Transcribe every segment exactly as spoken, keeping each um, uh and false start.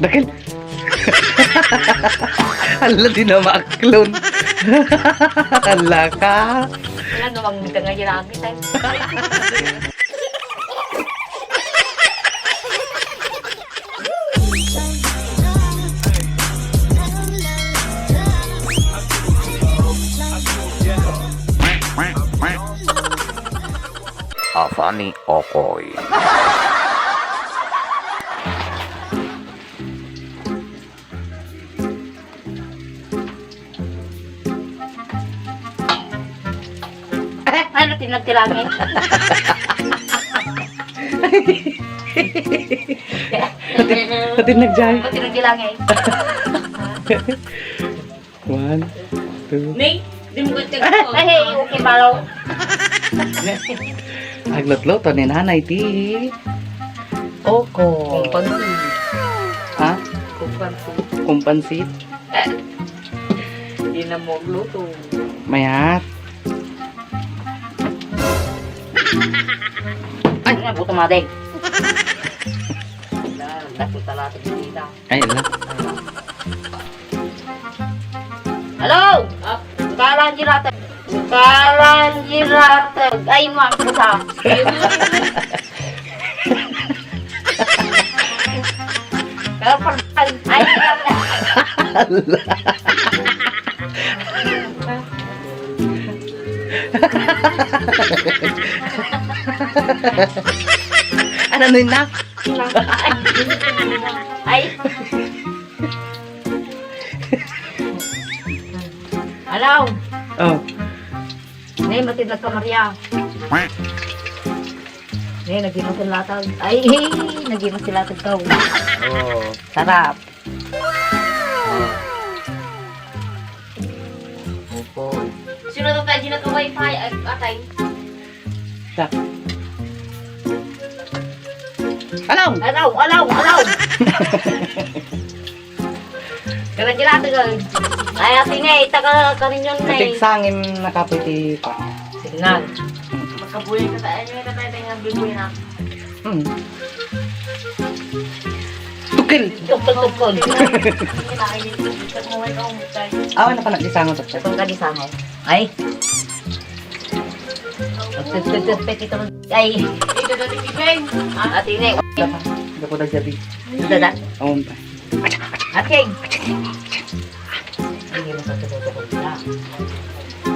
Dakkel. Hala, di na maaklon. Hala ka. Wala namang dangay langit, ay. A funny okoy. Ay, natinag ti langit. Natin-, natinag, Jay. Natinag ti langit. One, two. Ning, di mo ka check ko. Ay, okay, balo. Aglutluto ni Nanay ti okoy. Kumpansit. Ha? Kumpansit. Kumpansit? Di na mo agluto. Mayat. Ay, nga, buto, madeng. Wala, dakot talaga kita. Ay, ala. Hello! Kalan jiratag. Kalan jiratag. Ay, mo ang pusa. Kapan. Ay, ano nun na? Ay. Alaw. Oh. Ne, matinag ka, Maria. Ne, naging matin latag. Ay, naging matin latag ka. Oh. Sarap. Opo. Sino to tayo na wifi? Ay, atay. Ta. Alaw! Alaw, alaw, alaw! Kaya sila, taga-, ay, ate nga, eh, taga Karinyon na, eh. Napigsangin na kape ti pa. Signal. Magkabuhay ka tayo, ano yung tatay tayo nga bibuhay na? Hmm. Tukil! Tukol, tukol. Awan na pa nagdisango, tukil. Itong kadisango. Ay. Magtututut pa kita mag-, ay. Ito dati kibeng. Ah, ate nga. Dapat, dapat na jabi. Ito da. Awan pa. Ating. Hindi mo sa tukol-tukol na.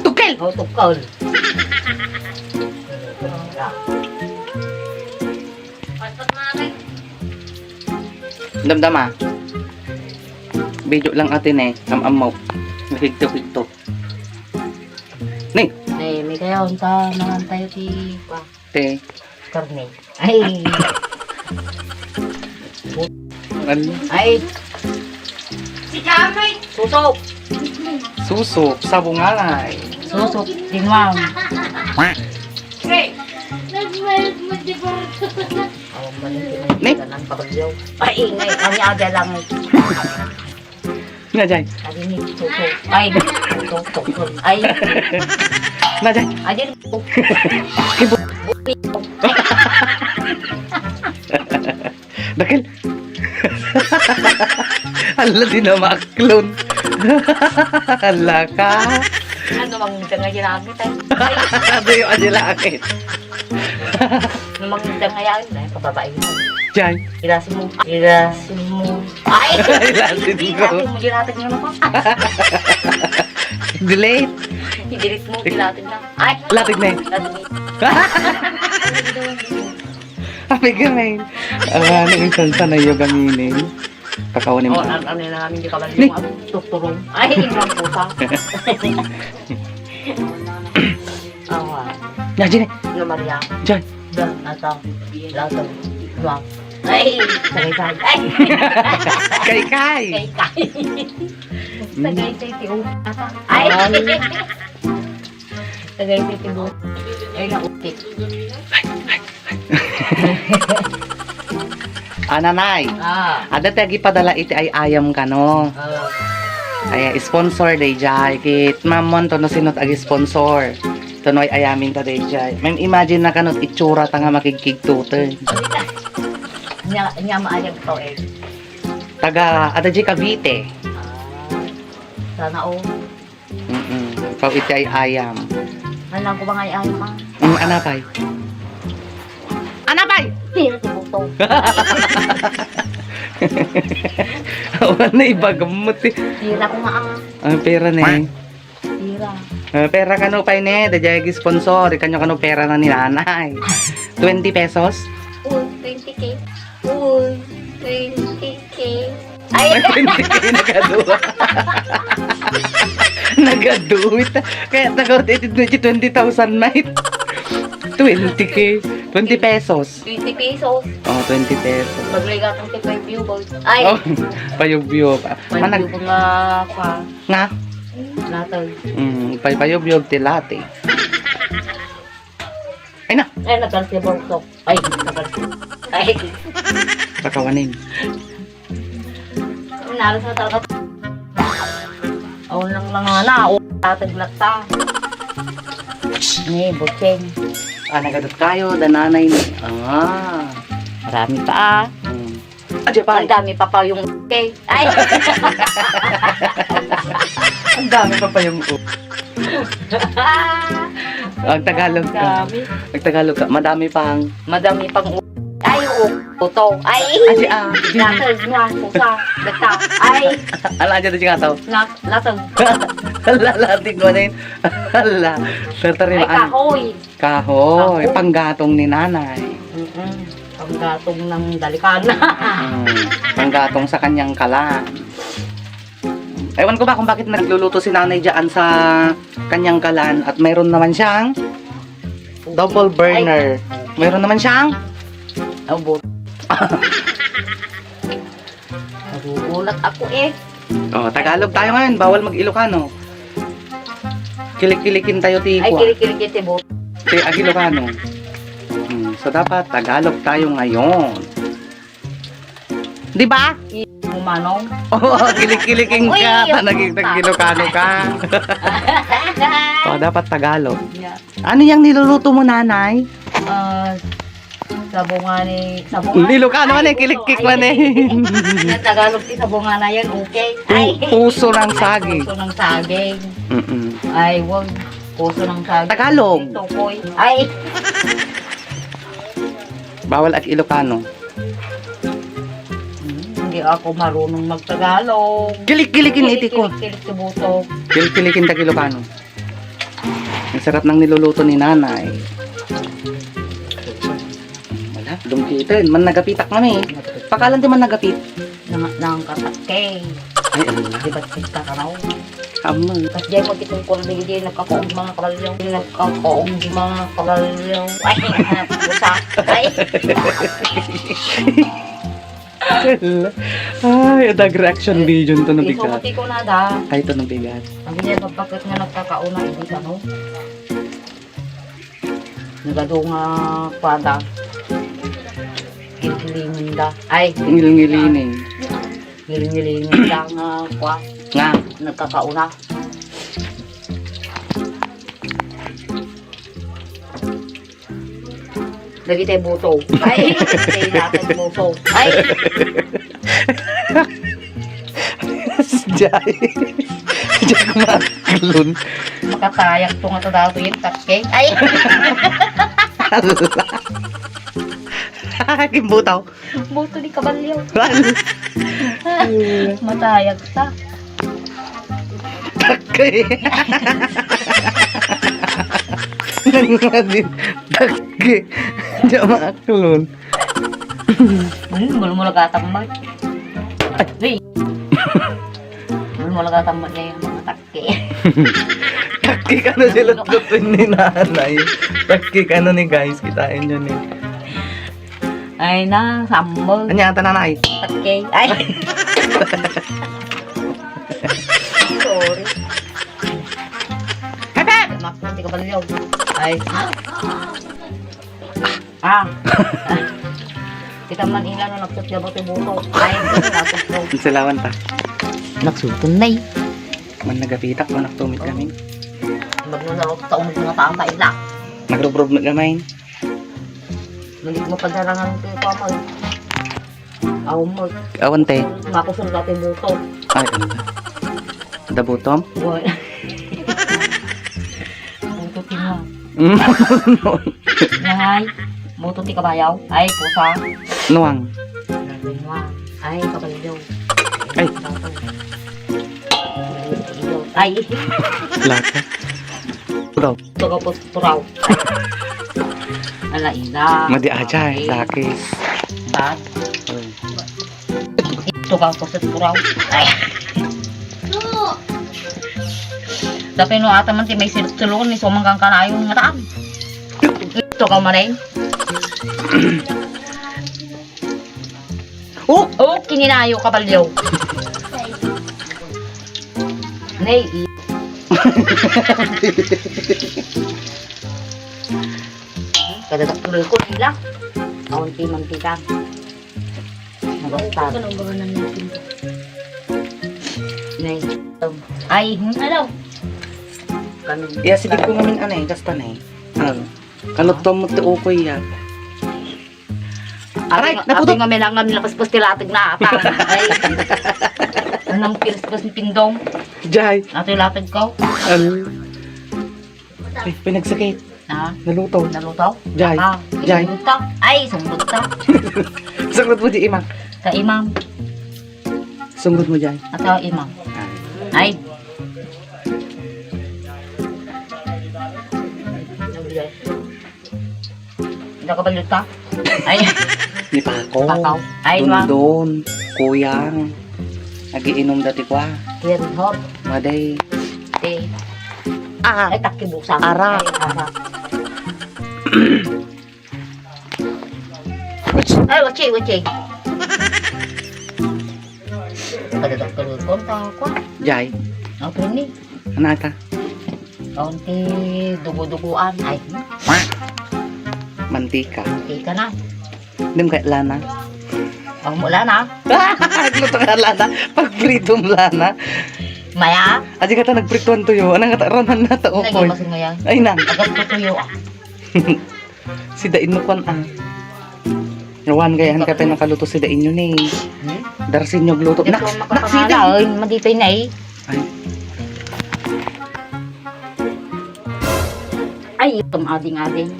Tukil! Oh, tukol. Damdama. Video lang ate ne, am-amok. Higto-higto. Ni. Ay, may kaya unta, mangan tayo ti, pa. Te. Karne. Ay. Ano? Ay. Si Kamay. Susok. Susok, sabungalay. Susok, tinwang. Hey. Nagmayat mo, di ba? Awan ba ni? Ni? Ang kabalyo. Ay, ingay. Ang yaga lang. Nga, Jay. Adi ni, tuto. Ay, tuto, tuto. Ay. Nga, Jay. Adi ni, Kibo-, Dakil. Hala, di na maaklon. Hala ka. Ano mang dangay langit, ay? Adi yung adi langit. Ano mang dangay langit, ay, pababae mo. Jay. Ilasin mo. Ilasin mo. Ay! Ilasin mo. Ilasin mo, dilatag na naman. Delete. I-delete mo, dilatag na. Ay! Latag na. Latag na. Happy gaming. Ang ano, minsan sa nayo gaminin. Kakawanin mo. Oh, ang ano na namin, di ka ba ni? Yung ano, tukturong. Ay, yung pusa. Awa. Na, Jine. Yung Maria. Jai. Da, nata. Lato. Luang. Ay, tagay, tagay. Ay. Kay, kay. Kay, kay. Tagay, kay, ti, oh, ata. Ay. Ay. Tagay, kay, ti, oh. Ay, naupit. Ananay. Ah. Adda ti agipadala iti ay-ayam kano. Ah. Ay, sponsor dayjay. Ket maammoan to no sino ti agi-sponsor. To no ay-ayamin ta dayjay. Ma'am, imagine na kano itsura ta nga makigkigtuten. Nya, nya maayag ito eh. Taga, ada di Cavite. Ah, sana all. Mm-mm. Ikaw iti ay ayam. Ano lang ko mga ay ayam, ah? Mm, anapay. Anapay! Tira si Buto. Awan na ibagam mo, ti. Tira ko nga, ah. Ang pera na eh. Pira. Eh, pera kano pay ne, da jay sponsor, ikanyo kano pera na ni nanay. Twenty pesos? Uy, twenty K. Uy, twenty K. Ay, ay, twenty K nagaduwa. Nagaduwa. Kaya taga-, iti twenty thousand, mate. Twenty K. Twenty pesos. Twenty pesos. Oh, twenty pesos. Maglay gatang ti payubyo, boy. Ay. Oh, payubyo pa. Manag- Payubyo nga pa. Nga? Latag. Mm, paypayubyog ti lati. Ay na. Ay, natalsibog to. Ay, natalsibog. Ay. Pakawanin. Nalas na talaga. Aw, lang lang na. O, latag na ta. Ni, butseng. Ah, nagadot kayo, da nanay ni. Ah. Marami pa, ah. Mm. Adya pa. Ang dami pa pa yung okay. Ay. Ang dami pa pa yung u-, ang Tagalog ka. Dami. Ang Tagalog ka. Madami pang. Madami pang u-, ay, u-, uto. Ay. Adya, ah. Latag nga, pusa. Gata. Ay. Ala, adya, adya nga tao. Lat-, latag. Ala, latig mo na yun. Ala. Ay, kahoy. Kahoy, kahoy. Panggatong ni nanay. Mm-mm. Panggatong ng dalikana. Mm. Panggatong sa kanyang kalan. Ewan ko ba kung bakit nagluluto si nanay dyan sa kanyang kalan at mayroon naman siyang double burner. Ay. Mayroon naman siyang Abo. Nagugulat ako eh. Oh, Tagalog tayo ngayon, bawal mag-Ilocano. Kilikilikin tayo ti. Ay, kua. Kilikilikin ti bo. Ti ag-Ilocano. Hmm, so dapat Tagalog tayo ngayon. Di ba? I-, Manong. Oo, kilikilikin ka. Uy, ta naging puta. Nag-Ilocano ka. Oh, dapat Tagalog. Yeah. Ano yung niluluto mo, nanay? Ah, sabungan ni, sabungan. Ilocano man eh, kiliklik man eh. Ay, ay, ay. Tagalog ti sabungan na yan, okay. Pu-, ay. Puso ng saging. Puso ng saging. Mm-mm. Ay, wag. Puso ng saging. Tagalog. Tukoy. Ay. Bawal ag-Ilocano. Hmm, hindi ako marunong magtagalog. Kilikilikin iti ko. Kilikilikin ti buto. Kilikilikin tag-Ilocano. Ang sarap ng niluluto ni nanay. Wala, dungkitan. Man nagapitak kami. Pakalan ti man nagapit. Nang, nang katak kay. Ay, ala. Di ba kita ka raw? Amo. Kas diay mo ti kungkol di, di nagkakaog mga kabalyo. Di nagkakaog mga kabalyo. Ay, puta. Ay. Ay, adag reaction video to no bigat. Isuti ko na da. Ay, to no bigat. Ang diay pagpakit nga nagkakauna, hindi ka, no? Nagadu nga kuada. Ngilngilingan da. Ay, ngilngilinin. Ngilngilinin da nga kua. Nga. Nagkakauna. Dagiti buto. Ay, dagiti buto. Ay. Jay. Jay, kumaklon. Makatayak to nga to daw to yung takke. Ay! Ala. Kimbutaw. Buto di kabalyo. Ala. Matayag ta. Takke. Nang nga din. Takke. Jay, kumaklon. Hmm, mulmula gatang mo. Ay. Hey. Mulmula gatang mo na yung mga takke. Takke ka na sila tutuin ni nanay. Takke ka na ni guys, kitain nyo ni. Ay na, sambal. Anya, ata nanay? Takke. Ay. Sorry. Pepe! Makna, di ka baliw. Ay. Ah. Kita man ila no nagtutya ba ti buto. Ay, nagtutya. Ang salawan ta. Nagsuton na eh. Man nagapitak, man nagtumit kami. Magno na rin taong mga tao ta ila. Nagrubrob na gamay. Manig mo padarangan ko yung pamag. Awan mo. Awan, te. Makusog dati buto. Ay, ano? Ada butom? Uy. Buto ti nuang. Nanay, buto ti kabayaw. Ay, pusa. Nuang. Nuang. Ay, kabalyo. Ay. Ay. Laka. Ito ka po, turaw. Ala, ina. Madi ajay, lakis. Bad. Uy. Ito ka po sa turaw. Ay. Dapay no ata man ti may silok-silok, ni sumanggang kanayon nga taan. Ito ka man eh. Oh! Oh, kininayo, kabalyo. Nay, i- Kada daktuloy ko, nila. Kaunti mantika. Nagasta. Ano ba nga nang natin ko? Nay. Ay, hmm? Ano? Kami. Iya, sige ko ngamin, anay, gasta na eh. Ang, kalutom mo ti ukoy ya. Aray, abi nga, naputot. Abi nga, may langan, lapaspas ti latag na ata. Ay. Anong pinaspas ni Pindong? Jay. Ato yung latag ko. Ano? Ay, pinagsakit. Ha? Naluto. Naluto? Jay. Ah, Jay. Sungkot ka. Ay, sungkot ka. Sungkot mo di imang. Sa imam. Sungkot mo, Jay. Ato, imam. Ah. Ay. Nakabalita? Ay. Ni Pako. Pakaw. Ay, Dundon. Kuyang. Nagiinom dati kwa. Kirhot. Maday. Te. Ah. Ay, takibusang. Ara. Ay, ara. Ay, watsi, watsi. Kada doktor ko, ta kwa. Jay. Ako ni. Ano ata? Kaunti dugo-duguan. Ay. Mantika. Mantika na. Di mo kaya lana? Ang mo lana? Agluto nga lana. Pag-freedom lana. Maya? Adi ka ta nagprituan tuyo. Anong nga ta raman na ta, okoy? Ay, nang. Agad ko tuyo, ah. Sida inyo kwan, ah. Awan, gayahan ka tayo nakaluto sida inyo ni. Hmm? Darsin nyo agluto. Nak, nak, sida. Ay, madipay na eh. Ay. Ay, itom ading-ading.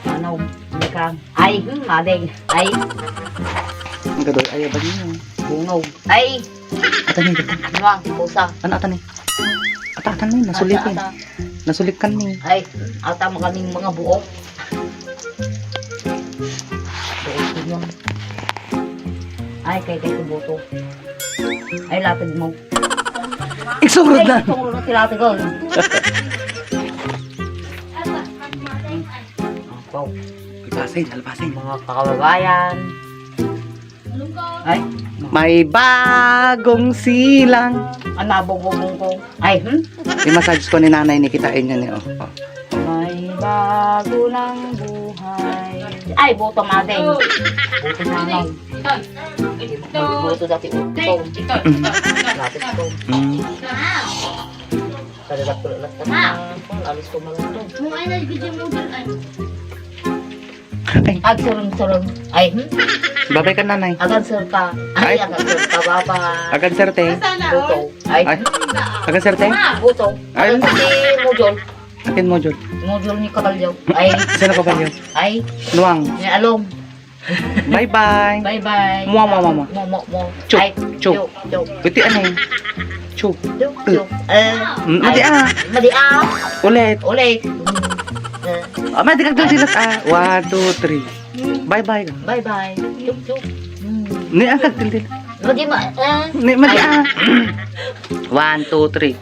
Ano, ikan. Ay, hmm, ading. Ay. Ang gadoy, ay, abang yun. Bungaw. Ay. Atani, atani. Nuang, pusa. Ano, atani? Ata, atani, nasulikan. Ata, ata. Nasulikan ni. Ay, ata makaming mga buok. Buok yun. Ay, kay, kay, buto. Ay, lapid mo. Igsurod na. Ay, igsurod na, tilatag, oh. Ako. Alpasin, alpasin. Mga kababayan. Ay. May bagong silang. Ang nabububong ko. Ay, hmm? I-massage ko ni nanay ni, kitain niyo ni, oh. Oh. May bago ng buhay. Ay, buto, madeng. Buto, nanay. Buto dati, uto. Lapis ko. Mm. Kada dakto lang. Alis ko man lang. Mo ay nagiging model ay. Ay. Agsurong-surong. Ay, hmm? Babay ka, nanay. Agan sir ka. Ay, ay. Agan sir ka, baba. Agan sir, te. Buto. Ay. Ay. Agan sir, te. Buto. Ay. Agan si Mujol. Akin Mujol. Mujol ni Kabalyo. Ay. Sino Kabalyo? Ay. Luang. Ni Alom. Bye-bye. Bye-bye. Mua, mua, mua, mua. Mo, mo, mo. Chu, ay, chu. Chu, chu. Iti ano yun? Chu. Chu, chu. Eh, mm, madi, ay, ah. Madi, ah. Ulit. Ulit. Eh. Ah, madi kagduldilat, ah. One, two, three. Bye-bye. Bye-bye. Chup, chup. Mm. Ni ang kagduldilat. Madi ma-, eh. Ni, madi, ay, ah. One, two, three.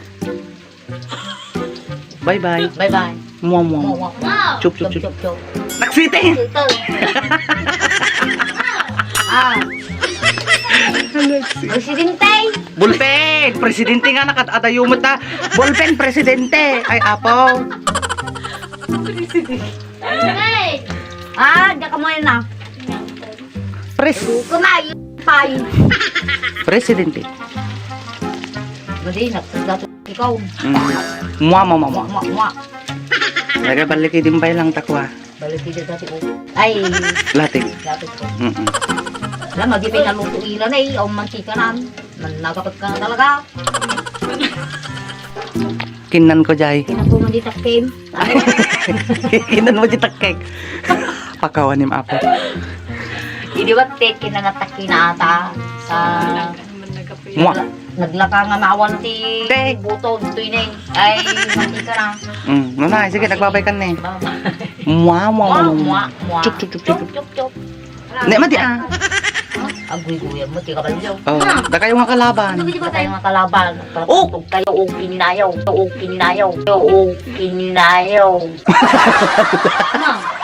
Bye-bye. Bye-bye. Mua, mua, mua. Mua, mua. Chup, chup, chup. Chup, chup, chup. Naksiting! Ito. Ah. Presidente! Bulpen! Presidente nga nakad-adayo mo ta. Bulpen, presidente! Ay, apo. Presidente. Ah, diyan ka muna na. Pres- Kumain. Pay. Presidente. Madi, nagsugat ikaw. Mm. Mua, mua, mua, mua. Mua, mua. Lagay balik, idimbay lang takwa. Balik dito dati ko. Ay, Latik. Lapit ko. Mm-mm. Alam mo, di pa naluto ila na eh. Ang mantika na. Nan-, nagapag ka na talaga. Kinnan ko, Jay. Kinnan ko, mandi takkim. Kinnan mo, di takkim. Pakawanim, apo. Hindi ba, Tek, kinangatak kinata sa Mua. Naglaka nga maawan ti Te. Buto, ditoy na eh. Ay, mantika na. Mm, nuna, sige, nagbabay ka na eh. Baba. Mua, mua, Mua, mua, mua, mua. Chuk, chuk, chuk, chuk. Chuk, chuk, chuk. Ne, mati, ah. Aguy-guyan mo, ti kabalyo. Oh, da kayo nga kalaban. Ano ba kayo nga kalaban? Oh! Tutog kayo, o kininayaw, o kininayaw, o kininayaw. Ano?